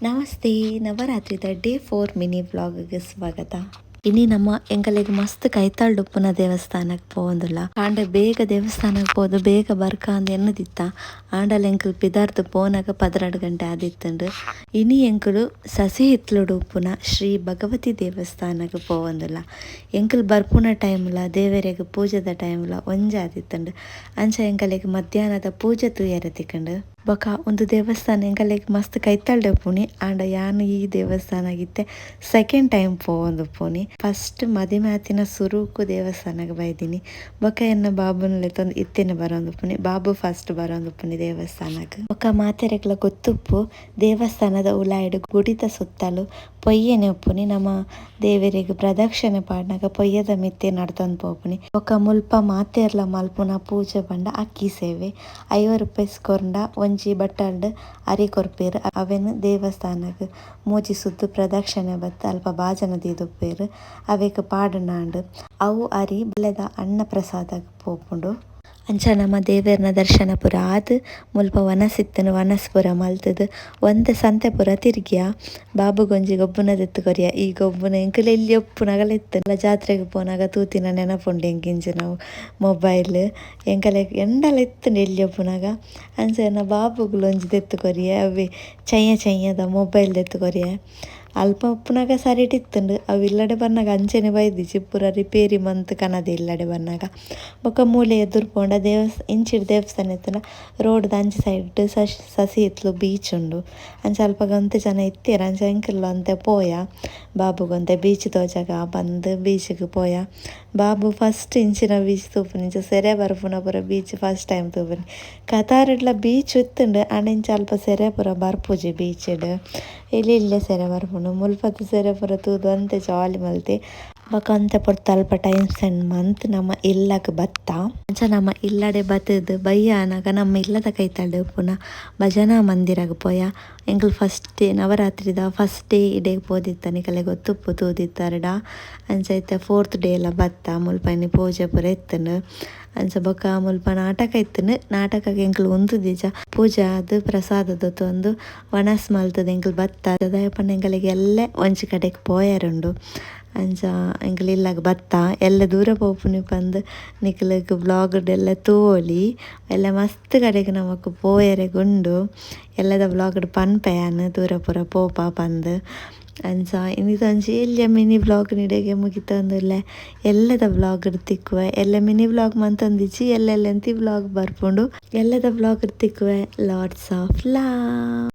Namaste, ನವರಾತ್ರಿದ day 4 mini ವ್ಲಾಗ್ಗೆ ಸ್ವಾಗತ. ಇನಿ ನಮ್ಮ ಎಂಕಲೆಗ್ ಮಸ್ತ್ ಕೈತಾಲ್ಡ್ ಉಪ್ಪುನ ದೇವಸ್ಥಾನಕ್ಕೆ ಪೋವೊಂದುಲ್ಲ. ಆಂಡ ಬೇಗ ದೇವಸ್ಥಾನಕ್ಕೆ ಪೋದು ಬೇಗ ಬರ್ಕ ಅಂದ್ ಎನ್ನುದಿತ್ತ. ಆಂಡಲ ಎಂಕುಲು ಪಿದಾರ್ದ್ ಪೋನಗ 12 ಗಂಟೆ ಆದಿತ್ತುಂಡು. ಇನಿ ಎಂಕುಲು ಸಸಿಹಿತ್ಲುಡು ಉಪ್ಪುನ ಶ್ರೀ ಭಗವತಿ ದೇವಸ್ಥಾನಕ್ಕೆ ಪೋವೊಂದುಲ್ಲ. ಎಂಕುಲು ಬರ್ಪುನ ಟೈಮ್ಲ ದೇವೆರೆಗ್ ಪೂಜೆದ ಟೈಮ್ಲ ಒಂಜಾದಿತ್ತುಂಡು. ಅಂಚ ಎಂಕಲೆಗ್ ಮಧ್ಯಾಹ್ನದ ಪೂಜೆ ತೂಯೆರೆ ತಿಕ್ಕುಂಡು. ಬೊಕ ಉಂದು ದೇವಸ್ಥಾನ ಎಂಕಲೆಗ್ ಮಸ್ತ್ ಕೈತಲ್ಡೆ ಉಪ್ಪುನಿ. ಆಂಡ ಯಾನ್ ಈ ದೇವಸ್ಥಾನಗಿತ್ತೆ ಸೆಕೆಂಡ್ ಟೈಮ್ ಪೋವೊಂದುಪ್ಪುನಿ. ಫಸ್ಟ್ ಮದಿಮೆ ಆತಿನ ಸುರುಕು ದೇವಸ್ಥಾನಗ್ ಬೈದಿನಿ. ಬೊಕ ಎನ್ನ ಬಾಬುನ ಲೆತ್ತೊಂದು ಇತ್ತೆನೆ ಬರೊಂದುಪ್ಪುನಿ. ಬಾಬು ಫಸ್ಟ್ ಬರೊಂದುಪ್ಪುನಿ ದೇವಸ್ಥಾನಗ್. ಬೊಕ ಮಾತೆರೆಗ್ಲ ಗೊತ್ತುಪ್ಪು, ದೇವಸ್ಥಾನದ ಉಲಾಯಿಡ್ ಗುಡಿತ ಸುತ್ತಲು ಪೊಯ್ಯೆನೆ ಉಪ್ಪುನಿ. ನಮ ದೇವೆರೆಗ್ ಪ್ರದಕ್ಷಿಣೆ ಪಾಡ್ನಗ ಪೊಯ್ಯೆದ ಮಿತ್ತೆ ನಡ್ತೊಂದು ಪೋಪುನಿ. ಬೊಕ ಮುಲ್ಪ ಮಾತೆರ್ಲ ಮಲ್ಪುನ ಪೂಜೆ ಪಂಡ ಅಕ್ಕಿ ಸೇವೆ. 50 ರೂಪಾಯಿ ಕೊರ್ಂಡ ಒಂಜಿ ಬಟ್ಟಲ್ಡ್ ಅರಿ ಕೊರ್ಪೆರ್. ಅವೆನ್ ದೇವಸ್ಥಾನಗ್ ಮೂಜಿ ಸುತ್ತು ಪ್ರದಕ್ಷಿಣೆ ಬತ್ತ್ ಅಲ್ಪ ಬಾಜನ ದೀದುಪ್ಪೆರ್. ಅವೆಕ್ ಪಾಡುನಾಂಡ್. ಅವು ಅರಿ ಬಲ್ಲೆದ ಅನ್ನ ಪ್ರಸಾದಗ್ ಪೋಪುಂಡು. ಅಂಚ ನಮ ದೇವೆರ್ನ ದರ್ಶನ ಪೂರ ಆದ್ ಮುಲ್ಪ ವನಸ್ ಇತ್ತುಂಡು. ವನಸ್ ಪೂರ ಮಲ್ತುದು ಒಂತೆ ಸಂತೆ ಪೂರ ತಿರ್ಗಿಯ. ಬಾಬುಗೊಂಜಿ ಗೊಬ್ಬುನ ದೆತ್ತ್ ಕೊರಿಯ. ಈ ಗೊಬ್ಬುನ ಎಂಕುಲು ಎಲ್ಯ ಉಪ್ಪುನಗಲ ಇತ್ತುಂಡು. ಜಾತ್ರೆಗ್ ಪೋನಗ ತೂತಿನ ನೆನಪುಂಡು ಎಂಕಿಂಚಿನವು ಮೊಬೈಲ್. ಎಂಕಲೆಗ್ ಎಂಡಲ ಇತ್ತುಂಡು ಎಲ್ಯ ಉಪ್ಪುನಗ. ಅಂಚ ಎನ್ನ ಬಾಬುಗುಲ ಒಂಜಿ ದೆತ್ತ್ ಕೊರಿಯೆ. ಅವ್ವೆ ಚಯ್ಯ ಚಯ್ಯದ ಮೊಬೈಲ್ ದೆತ್ತ್ ಕೊರಿಯೆ. ಅಲ್ಪ ಉಪ್ಪುನಗ ಸರಿಟ್ ಇತ್ತುಂಡು. ಅವು ಇಲ್ಲಡೆ ಬನ್ನಗ ಅಂಚನೆ ಬೈದಿಜಿ. ಪೂರ ರಿಪೇರಿ ಮಂತ್ ಕನದೆ ಇಲ್ಲಡೆ ಬನ್ನಗ. ಬೊಕ ಮೂಲೆ ಎದುರು ಪೋಂಡ ಇಂಚಿಡ್ ದೇವಸ್ಥಾನ ಇತ್ತುಂಡ ರೋಡ್ದ ಅಂಚಿ ಸೈಡ್ ಸಸಿಹಿತ್ಲು ಬೀಚ್ ಉಂಡು. ಅಂಚ ಅಲ್ಪ ಒಂತೆ ಜನ ಇತ್ತೆರ್. ಅಂಚ ಎಂಕುಲು ಒಂತೆ ಪೋಯ. ಬಾಬುಗ್ ಒಂತೆ ಬೀಚ್ ತೋಜಗ ಪಂದ್ ಬೀಚ್ಗ್ ಪೋಯ. ಬಾಬು ಫಸ್ಟ್ ಇಂಚಿನ ಬೀಚ್ ತೂಪುನಿ. ಇಂಚ ಸೆರೆ ಬರ್ಪುನ ಪೂರ ಬೀಚ್ ಫಸ್ಟ್ ಟೈಮ್ ತೂಪುನಿ. ಕತಾರ್ಡ್ಲ ಬೀಚ್ ಇತ್ತುಂಡು. ಆಂಡ ಇಂಚ ಅಲ್ಪ ಸೆರೆ ಪೂರ ಬರ್ಪುಜಿ ಬೀಚ್ಡ್. ಎಲ್ಯ ಎಲ್ಯ ಸೆರೆ ಬರ್ಪುಂಡು. ಮುಲ್ಪದ ಸೆರೆ ಪೂರ ತೂದು ಒಂತೆ ಜಾಲಿ ಮಲ್ತೆ. ಬೊಕ ಒಂತೆ ಪೊರ್ತು ಅಲ್ಪ ಟೈಮ್ ಸ್ಪೆಂಡ್ ಮಂತ್ ನಮ್ಮ ಇಲ್ಲಗ್ ಬತ್ತ. ಅಂಚ ನಮ್ಮ ಇಲ್ಲಡೆ ಬತ್ತುದು ಬಯ್ಯ ಆನಗ ನಮ್ಮ ಇಲ್ಲದ ಕೈತಲ್ಡ್ ಉಪ್ಪುನ ಭಜನಾ ಮಂದಿರಗ್ ಪೋಯ. ಎಂಕುಲು ಫಸ್ಟ್ ಡೇ, ನವರಾತ್ರಿದ ಫಸ್ಟ್ ಡೇ ಇಡೆಗ್ ಪೋದಿತ್ತ. ನಿಕಲೆ ಗೊತ್ತುಪ್ಪು ತೂದಿತ್ತರ್ಡ. ಅಂಚ ಇತ್ತೆ ಫೋರ್ತ್ ಡೇ ಲ ಬತ್ತ. ಮುಲ್ಪ ಇನಿ ಪೂಜೆ ಪೂರ ಇತ್ತುಂಡು. ಅಂಚ ಬೊಕ ಮುಲ್ಪ ನಾಟಕ ಇತ್ತುಂಡು. ನಾಟಕಗ್ ಎಂಕುಲು ಉಂತುದಿಜ. ಪೂಜೆ ಆದ್ ಪ್ರಸಾದ ದೆತೊಂದು ವನಸ್ ಮಲ್ತುದು ಎಂಕುಲು ಬತ್ತ. ದಾಯೆ ಪಂಡ ಎಂಕಲೆಗ್ ಎಲ್ಲೆ ಒಂಜಿ ಕಡೆಕ್ ಪೋಯೆರುಂಡು. ಅಂಚ ಎಂಕುಲು ಇಲ್ಲಗ್ ಬತ್ತ. ಎಲ್ಲೆ ದೂರ ಪೋಪುನಿ ಪಂದ್ ನಿಕಲೆಗ್ ವ್ಲಾಗ್ ಡ್ ಎಲ್ಲ ತೂವೊಲಿ. ಎಲ್ಲೆ ಮಸ್ತ್ ಕಡೆಕ್ ನಮಕ್ ಪೋಯೆರೆಗ್ ಉಂಡು. ಎಲ್ಲದ ವ್ಲಾಗ್ ಡ್ ಪನ್ಪೆ ಯಾನ್ ದೂರ ಪೂರ ಪೋಪ ಪಂದ್. ಅಂಚ ಇನಿತ ಒಂಜಿ ಎಲ್ಯ ಮಿನಿ ವ್ಲಾಗ್ ನಿಡೆಗೆ ಮುಗಿತೊಂದುಲ್ಲೆ. ಎಲ್ಲದ ವ್ಲಾಗ್ ಡ್ ತಿಕ್ಕುವೆ. ಎಲ್ಲೆ ಮಿನಿ ವ್ಲಾಗ್ ಮಂತೊಂದಿಜ್ಜಿ. ಎಲ್ಲೆ ಲೆಂತಿ ವ್ಲಾಗ್ ಬರ್ಪುಂಡು. ಎಲ್ಲದ ವ್ಲಾಗ್ ಡ್ ತಿಕ್ಕುವೆ. Lots of love.